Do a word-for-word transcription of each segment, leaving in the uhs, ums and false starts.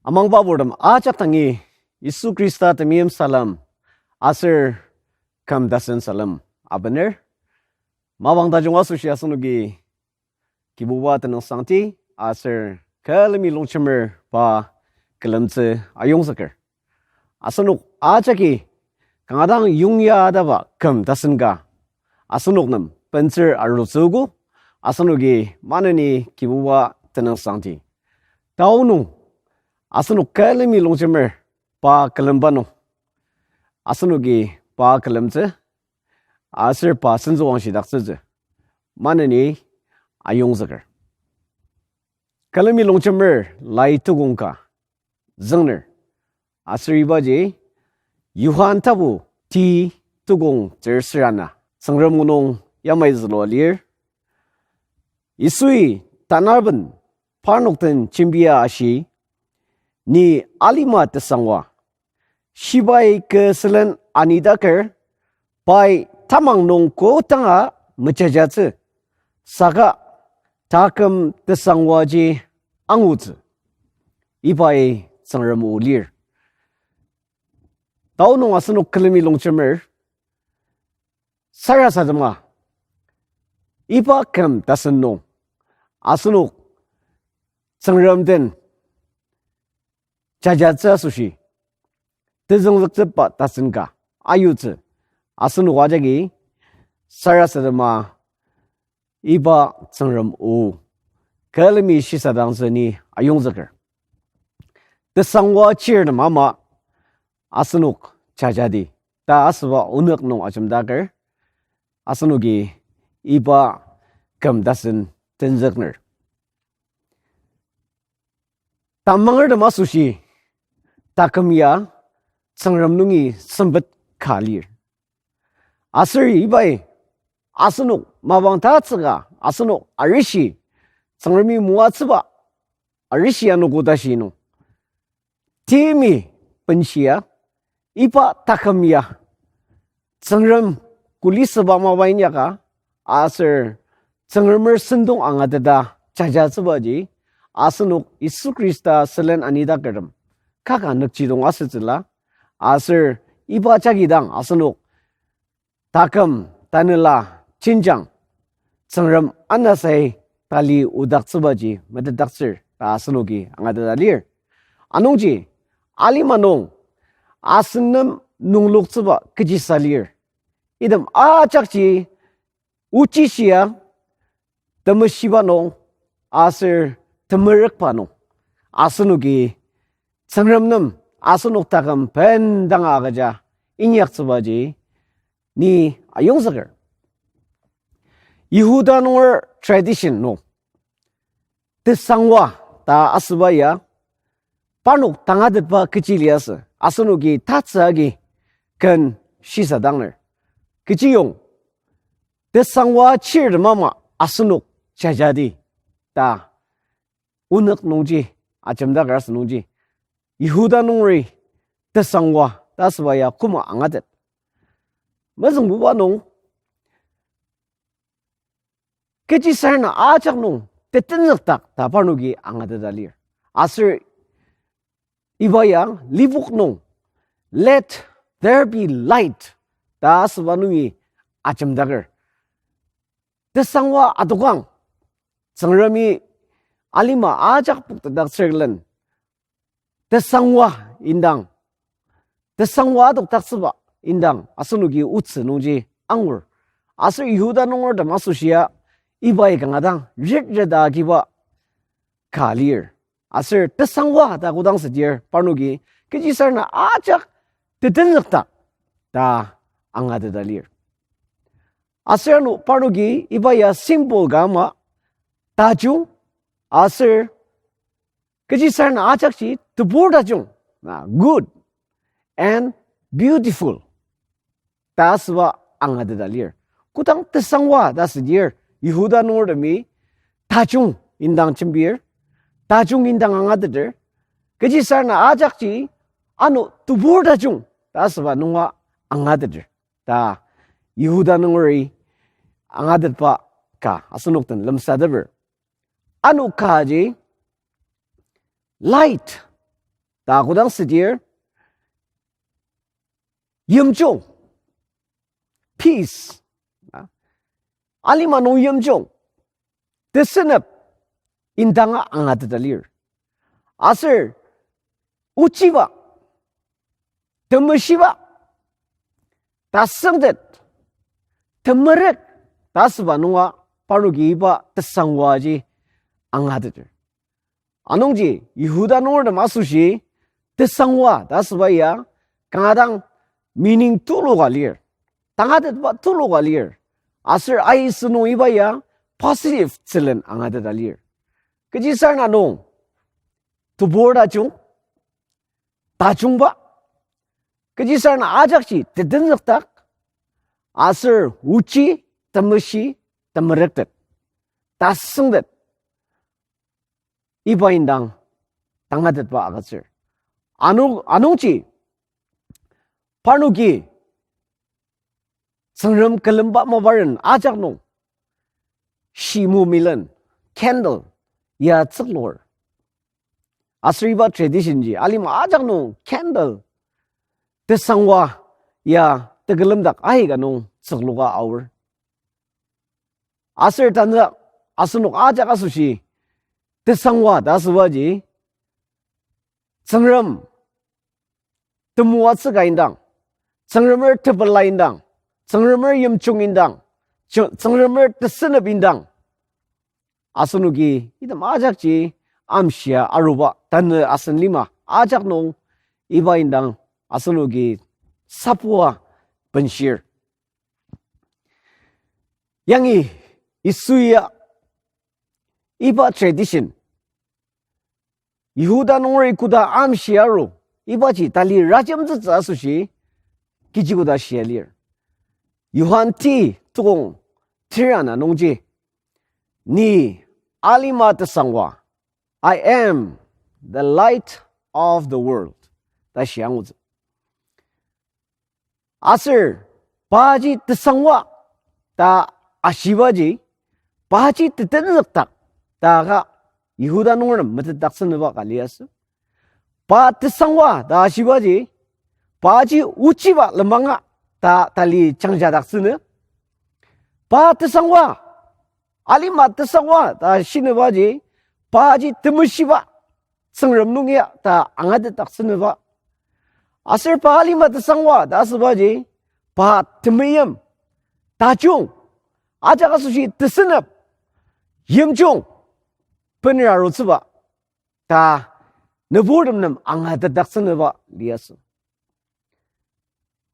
Amangba purtem ajak dangi Yisu Khrista temeim salem aser küm tasen salem abener. Mapang tajung asoshi asenoki Kibuba tenüngsangti aser külemi longjemer pa külemtsü ayongzüker. Asenok ajaki kanga dang yongya ataba küm tasen ka asenok nem bentsür arutsüogo, asenoki maneni Kibuba tenüngsangti. Tao nung asenok külemi longjemer pa külemba nung asenoki pa külemtsü aser pa sentsüwangshidaktsütsü maneni ayongzüker. Külemi longjemer lai tukong ka züngner. Aser ibaji Johan tapu ti tukong ter sür ana Tsüngrem o nung yamai zülua lir. Yisui tanaben parnok den jembia ashi, ni alima tesangwa. Shibai kü sülen anidaker, pai tamang nung kodanga mejajatsü, saka taküm tesangwaji angutsü. Ibai Tsüngrem o lir. Tao nung asenok külemi longjemer sarasadema, iba küm tasen nung asenok Tsüngrem den jajatsü asoshi tezüngzüktsüba tasen ka ayutsü asenok ajaki sarasadema iba Tsüngrem o külemi shisadangtsü ni ayongzüker. Tesangwa chirtem ama asenok jajadi ta asüba onük nung ajemdaker, asenoki iba küm tasen tenzükner. Tamangertem asoshi taküm ya Tsüngrem nungi sempet ka lir. Aser ibai asenok mapang tatsüka asenok arishi, Tsüngremi moatsüba arishi anogo tashi nung timi benshia, iba taküm ya Tsüngrem kuli süba mapa inyaka, aser Tsüngremer sentong angateta jajatsübaji asenok Yisu Khrista sülen anidakertem kaka nükjidong asütsüla, aser iba jagi dang asenok taküm tanela jenjang Tsüngrem anasai tali odaktsübaji metetdaktsür ta asenoki angateta lir. Anungji alima nung asen nem nungloktsüba kechisa lir. Item ajakji ochishia temeshiba nung aser temerükba nung asenoki Tsüngrem nem asenok taküm bendanga agüja inyaktsübaji ni ayongzüker. Yihuda nunger tradition nung tesangwa ta asüba ya parnok tangatetba kechi liasü, asenoki tatsü agi ken shisadangner. Kechiyong tesangwa chirtem ama asenok jajadi ta onük nungji ajemdaker asü nungji Yihuda nungeri tesangwa ta asüba ya koma angatet. Mezüngbuba nung kechisarena ajak nung tetenzükdak ta parnoki angateta lir. Aser iba ya Lipok nung Let there be light ta asüba nungi ajemdaker. Tesangwa adokang, Tsüngremi alima ajak poktetdaktsür külen tesangwa indang, tesangwa adokdaktsüba indang asenoki otsü nungji angur. Aser Yihuda nungertem asoshia ibai kanga dang ret reta agiba ka lir. Aser tesangwa ta kodang südir parnoki kechisarena ajak tetenzükdak ta angateta lir. Aser ano parnoki iba ya symbol ka ama tajung aser kechisarena ajakji tebur tajung, na, good and beautiful ta asüba angateta lir. Kodang tesangwa ta südir Yihuda nungertemi tajung indang jembir, tajung indang angateter, kechisarena ajakji ano tebur tajung ta asüba nunga angateter ta Yihuda nungeri angatetba ka asenok den lemsateper. Ano kaji light, Ta kodang südir, yimjung, peace, a, alima nung yimjung, tesünep indanga angateta lir. Aser ochiba, temeshiba, tasüngtet, temerük ta asüba nunga parnoki iba tesangwaji angateter. Anungji Yihuda nungertem asoshi tesangwa ta asüba ya kanga dang meaning tulu ka lir, tangatetba tulu ka lir. Aser aisü nung iba ya positive sülen angateta lir. Kechisarena nung tebur tajung, tajungba, kechisarena ajakji tetenzükdak, aser ochi, temeshi, temerüktet, tasüngtet, iba indang tangatetba agütsür. Ano, anungji parnoki Tsüngrem külemba maparen ajak nung shimumilen, candle, ya tsüklur. Aser iba tradition ji alima ajak nung candle, tesangwa ya tekülemdak aika nung tsükluka aor. Aser tanü asenok ajak asoshi tesangwa ta asübaji Tsüngrem temoatsüka indang, Tsüngremer tepela indang, Tsüngremer yimjung indang, Tsü-, Tsüngremer tesünep indang, asenoki item ajakji amshia aruba tanü asen lima ajak nung iba indang asenoki sapua benshir. Yangi Yisui ya iba tradition, Yihuda nungeri koda amshia aru, ibaji tali rajemtsütsü asoshi kechi koda shia lir. Johan ti tukong teri ana nungji, ni alima tesangwa, I am the light of the world, ta shia angutsü. Aser paji tesangwa ta ashibaji, paji tetenzükdak ta ka Yihuda nungertem metetdaktsünüba ka liasü. Pa tesangwa ta ashibaji, paji ochiba lenmanga ta tali jangjadaktsünü. Pa tesangwa, alima tesangwa ta shinübaji, paji temeshiba, Tsüngrem nung ya ta angatetdaktsünüba. Aser pa alima tesangwa ta asübaji, pa temeim, tajung, ajak asoshi tesünep, yimjung, bener arutsüba ta nüburtem nem angatetdaktsünüba liasü.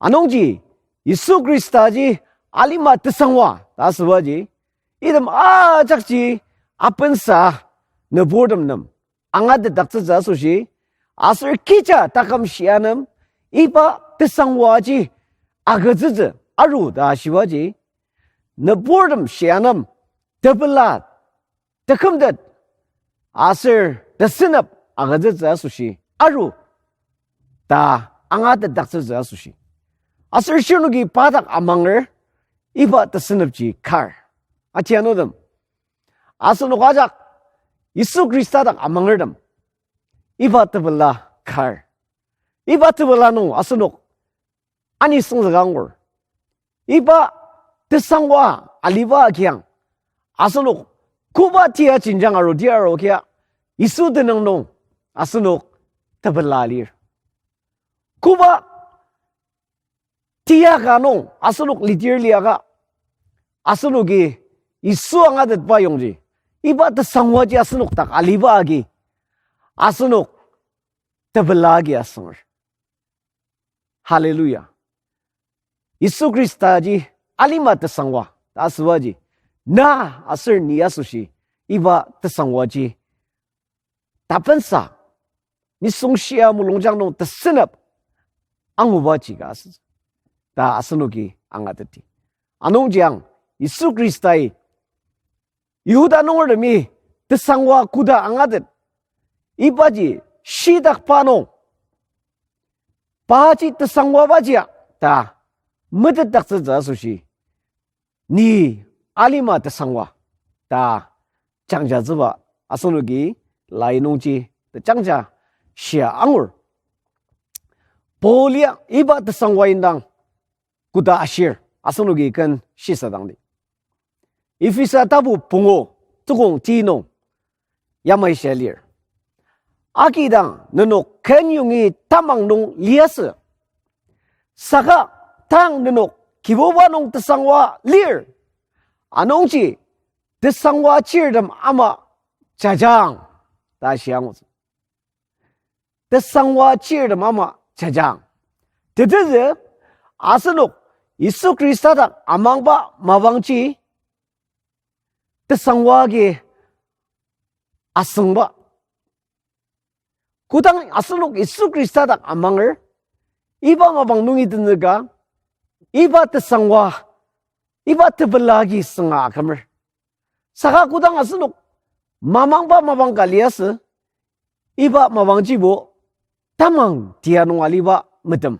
Anungji Yisu Khristaji alima tesangwa ta asübaji, item ajakji apensa nüburtem nem angatetdaktsütsü asoshi, aser kecha taküm shia nem iba tesangwaji agütsütsü aru ta ashibaji, nüburtem shia nem tepela, tekümtet, aser tesünep agütsütsü asoshi aru ta angatetdaktsütsü asoshi. Aser shirnoki pa dak amanger iba tesünepji kar. Atianutem, asenok ajak Yisu Khrista dak amangertem, iba tepela kar. Iba tepela nung asenok ani süngzüka angur. Iba tesangwa aliba kiang, asenok koba tia jenjang aru tia aru kia, Yisu tenüng nung asenok tepela lir. Koba tia ka nung asenok lidir liaka, asenoki Yisu angatetba yongji, iba tesangwaji asenok dak aliba agi, asenok tepela agi asünger. Hallelujah. Yisu Khristaji alima tesangwa ta asübaji, na aser ni asoshi iba tesangwaji tapensa, nisung shia mulungjang nung tesünep angubaji ka asü ta asenoki angateti. Anungji ang Yisu Khristai Yihuda nungertemi tesangwa koda angatet, ibaji shitakba nung, paji tesangwabajia ta metetdaktsütsü asoshi, ni alima tesangwa ta jangjatsüba asenoki lai nungji tejangja shia angur. Paul ya iba tesangwa indang koda ashir, asenoki ken shisadangdi. Ephesa tapu pungu, tukong ti nung yamai shia lir. Akidang nenok kenyongi tamang nung liasü. Saka tang nenok Kibuba nung tesangwa lir. Anungji tesangwa chirtem ama jajang ta shiangutsü. Tesangwa chirtem ama jajang. Tetezü, asenok Yisu Khrista dak amangba mapangji tesangwa agi asüngba. Kodang asenok Yisu Khrista dak amanger, iba mapang nungi tenzüka, iba tesangwa, iba tepela agi sünga akümer. Saka kodang asenok mamangba mapang ka liasü, iba mapangjibo tamang tia nung aliba metem.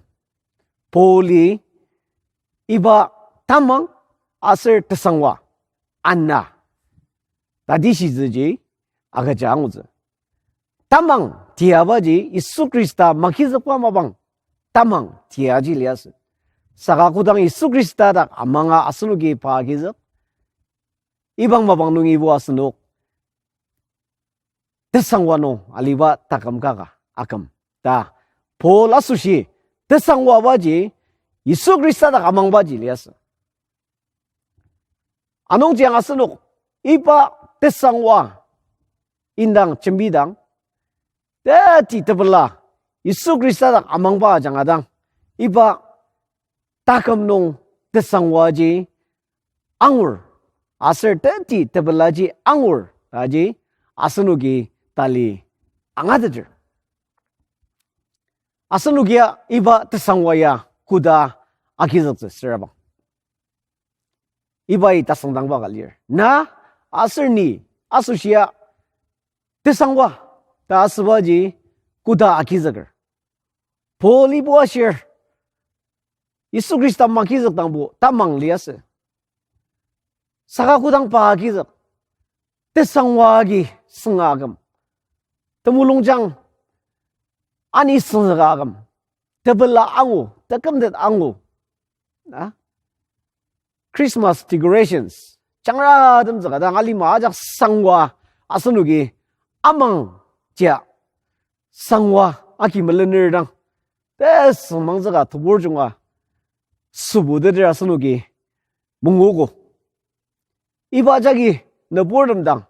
Pauli iba tamang aser tesangwa ana tati shitsüji agüja angutsü. Tamang tiabaji Yisu Khrista magizükba mapang tamang tiaji liasü. Saka kodang Yisu Khrista dak amanga asenoki pa agizük, iba mapang nungibo asenok tesangwa nung aliba taküm kaka aküm ta Paul asoshi tesangwabaji Yisu Khrista dak amangbaji liasü. Anungji asenok iba tesangwa indang jembidang, teti tepela Yisu Khrista dak amangba ajanga dang, iba taküm nung tesangwaji angur, aser teti tepelaji angur taji asenoki tali angateter. Asenokia iba tesangwa ya koda agizüktsü sürabang, ibai tasüngdangba ka lir. Na aser ni asoshia tesangwa ta asübaji koda agizüker? Paul ibo ashir, Yisu Khrista magizükdangbo tamang liasü. Saka kodang pa agizük, tesangwa agi sünga aküm, temulungjang ani sünga aküm, tepela angu, tekümtet angu, na Christmas decorations jangratemtsüka dang alima ajak sangwa asenoki amang jia sangwa agi melener dang, tesüngmangtsüka tebur junga sübuteter asenoki mungogo. Iba jagi nüburtem dang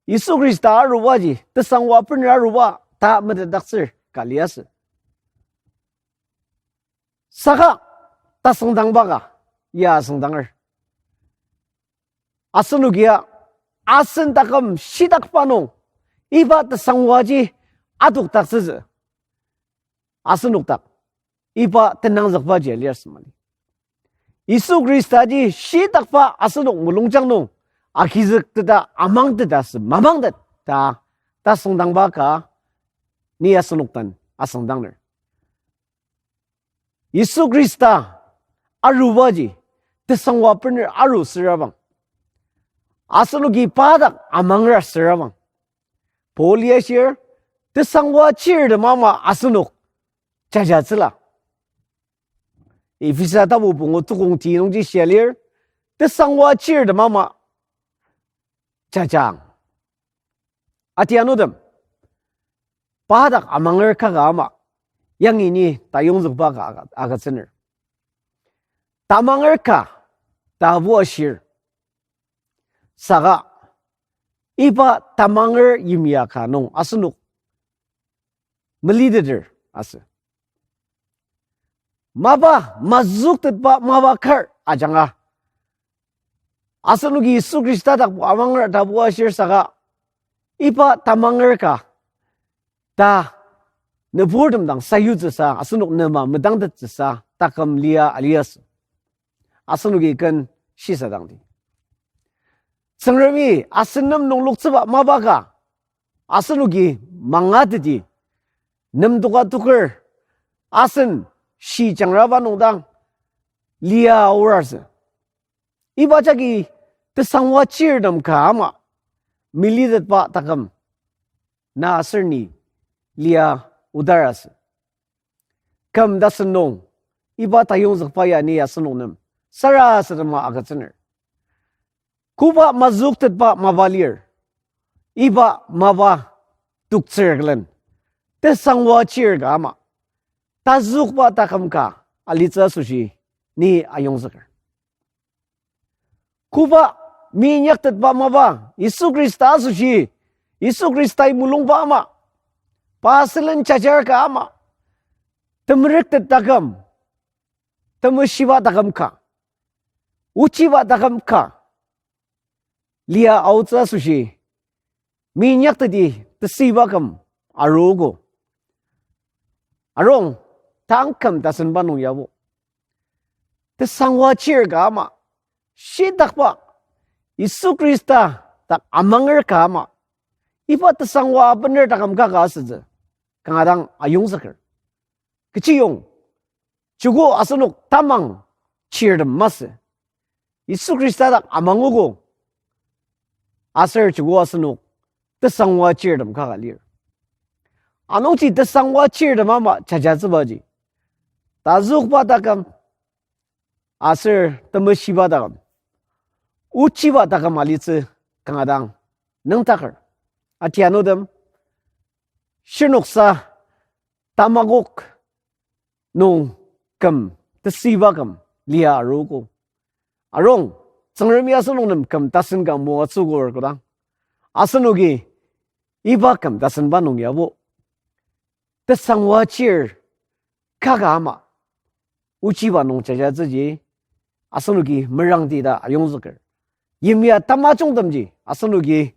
Yisu Khrista arubaji tesangwa bener aruba ta metetdaktsür ka liasü. Saka tasüngdangba ka ya asüngdanger. Asenokia asen taküm shitakba nung iba tesangwaji adokdaktsütsü. Asenok dak iba tenangzükbaji aliasü mali. Yisu Khristaji shitakba asenok mulungjang nung agizükteta amangteta sü mamangtet ta tasüngdangba ka ni asenok den asüngdangner. Yisu Khrista arubaji tesangwa bener aru sürabang, asenoki pa dak amanger sürabang, Paul ya shir, tesangwa chirtem ama asenok jajatsüla. Ephesa tapu pungu tukong ti nungji shia lir, tesangwa chirtem ama jajang. Atianutem, pa dak amanger kaka ama yangi ni tayongzükba ka aga-, agütsüner. Tamanger ka ta abu ashir. Saka iba tamanger yimya ka nung asenok meliteter asü. Mapa mazüktetba mapa kar ajanga asenoki Yisu Khrista dak amanger ta abu ashir saka iba tamanger ka ta nüburtem dang sayutsüsa asenok nema medangtettsüsa taküm lia aliasü. Asenoki ken shisadangdi. Tsüngremi asen nem nungloktsüba mapa ka asenoki mangateti nemtoka toker asen shijangraba nungdang lia aorasü. Iba jagi tesangwa chirtem ka ama melitetba taküm na aser ni lia odarasü. küm tasen nung, iba tayongzükba ya ni asenok nem sarasadema agütsüner. Koba mazüktetba mapa lir, iba mapa toktsür külen, tesangwa chir ka ama, tazükba taküm ka alitsü asoshi ni ayongzüker. Koba minyaktetba mapa, Yisu Khrista asoshi, Yisu Khristai mulungba ama, pa sülen jajar ka ama, temerüktet taküm, temeshiba taküm ka, ochiba taküm ka lia aotsü asoshi, minyakteti tesüiba küm arogo. Arung, tang küm tasenba nung yabo, tesangwa chir ka ama, shitakba Yisu Khrista dak amanger ka ama, iba tesangwa abener taküm kaka asütsü kanga dang ayongzüker. Kechiyong, joko asenok tamang chirtem masü, Yisu Khrista dak amangogo, aser joko asenok tesangwa chirtem kaka lir. Anungji tesangwa chirtem ama jajatsübaji, tazükba taküm aser temeshiba taküm, ochiba taküm alitsü kanga dang nüngdaker. Atianutem, shirnoksa tamakok nung küm, tesüiba küm lia arogo. Arung, Tsüngremi asenok nem küm tasen ka moatsüogo kodang, asenoki iba küm tasenba nung yabo, tesangwa chir kaka ama, ochiba nung jajatsüji asenoki merangti ta ayongzüker. Yimya tamajungtemji asenoki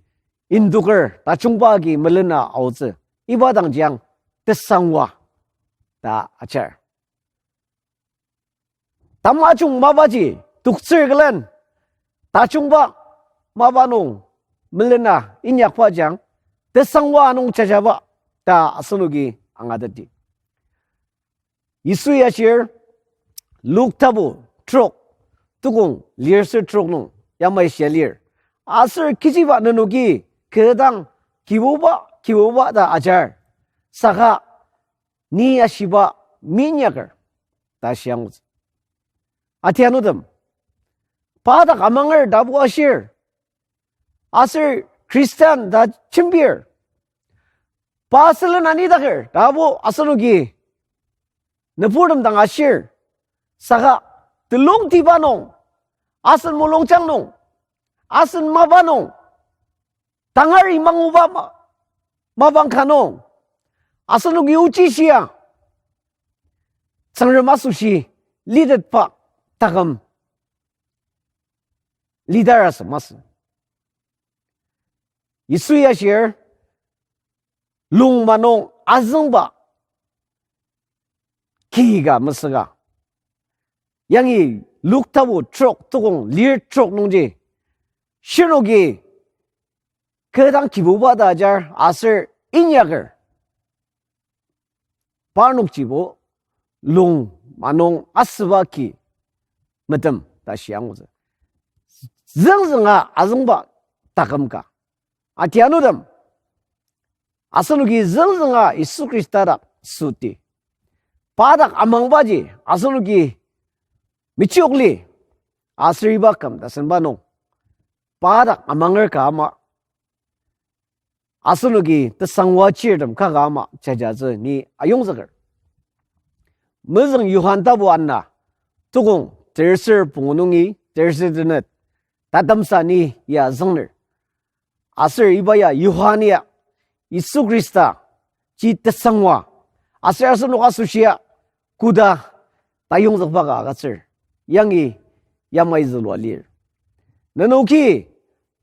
indoker tajungba agi melena aotsü, iba dangjiang tesangwa ta ajar. Tamajung mapaji toktsür külen, tajungba mapa nung melena inyakba jiang, tesangwa nung jajaba ta asenoki angateti. Yisui ashir, Luk tapu trok, tukong lir ser trok nung yamai shia lir. Aser kechiba nenoki kü dang Kibuba, Kibuba ta ajar, saka ni ashiba minyaker ta shiangutsü. Atianutem, pa dak amanger tabo ashir, aser Christian ta jembir, pa sülen anidaker tabo asenoki nüburtem dang ashir, saka telongtiba nung, asen mulungjang nung, asen mapa nung, tangari manguba ma-, mapang ka nung, asenoki ochi shia Tsüngrem asoshi litetba taküm lidar asü masü. Yisui ashir, lungma nung azüngba ki ka mesüka. Yangi Luk tapu trok tukong lir trok nungji, shirnoki kü dang Kibuba ta ajar aser inyaker, parnokjibo lungma nung asüba ki metem ta shiangutsü. Züngzünga azüngba taküm ka. Atianutem, asenoki züngzünga Yisu Khrista dak süti, pa dak amangbaji asenoki mechiyokli, aser iba küm tasenba nung pa dak amanger ka ama, asenoki tesangwa chirtem kaka ama jajatsü ni ayongzüker. Mezüng Johan tapu ana, tukong terser pungu nungi terser tenet, tatemsa ni ya züngner. Aser iba ya Johan ya Yisu Khrista ji tesangwa, aser asenok asoshia koda tayongzükba ka agütsür, yangi yamai zülua lir. Nenoki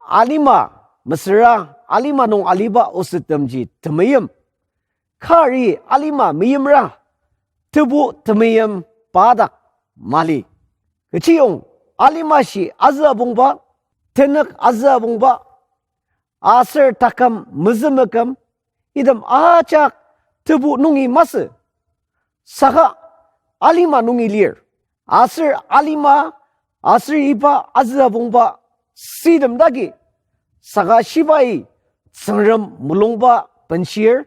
alima mesüra, alima nung aliba osettemji temeim, kari alima meimra, tebu temeim pa dak mali. Kechiyong alima shi azü abongba, tenük azü abongba, aser taküm mezümeküm, item ajak tebu nungi masü, saka alima nungi lir. Aser alima, aser iba azü abongba sütem dagi, saka shibai Tsüngrem mulungba benshir,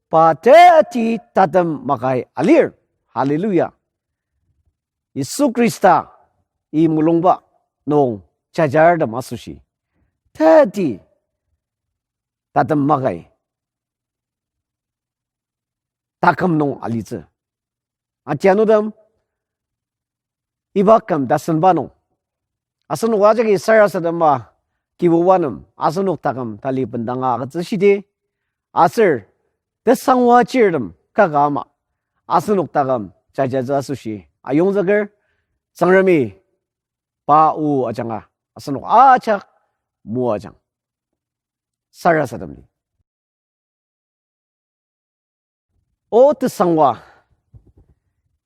pa teti tatem makai alir. Hallelujah. Yisu Khrista i mulungba nung jajartem asoshi, teti tatem makai taküm nung alitsü. Atianutem, iba küm tasenba nung, asenok ajaki sarasadema Kibuba nem asenok taküm tali bendanga agütsü shidi, aser tesangwa chirtem kaka ama asenok taküm jajatsü asoshi ayongzüker. Tsüngremi pa o ajanga asenok ajak moajang. Sarasademdi. O tesangwa,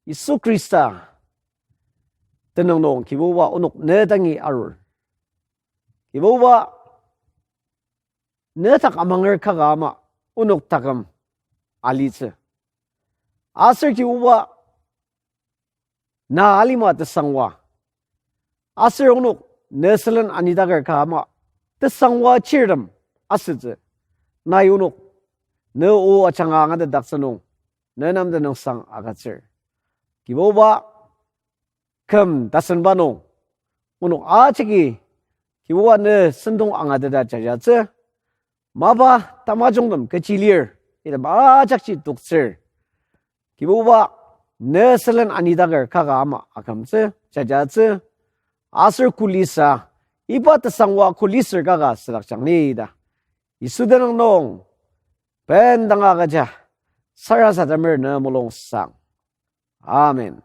Yisu Khrista tenüng nung Kibuba onok ne dangi arur. Kibuba ne dak amanger kaka ama onok taküm alitsü. Aser Kibuba na alima tesangwa, aser onok ne sülen anidaker ka ama tesangwa chirtem asütsü. Nai onok ne o ajanga angatetdaktsü nung ne nem tenüngsang agütsür. Kibuba, küm tasenba nung onok ajaki Kibuba ne sentong angateta jajatsü. Mapa tamajungtem kechi lir, item ajakji toktsür. Kibuba, ne sülen anidaker kaka ama akümtsü, jajatsü. Aser kulisa, iba tesangwa kuliser kaka südakjang ni ta Yisu tenüng nung bendanga agüja sarasademer ne mulungsang. Amen.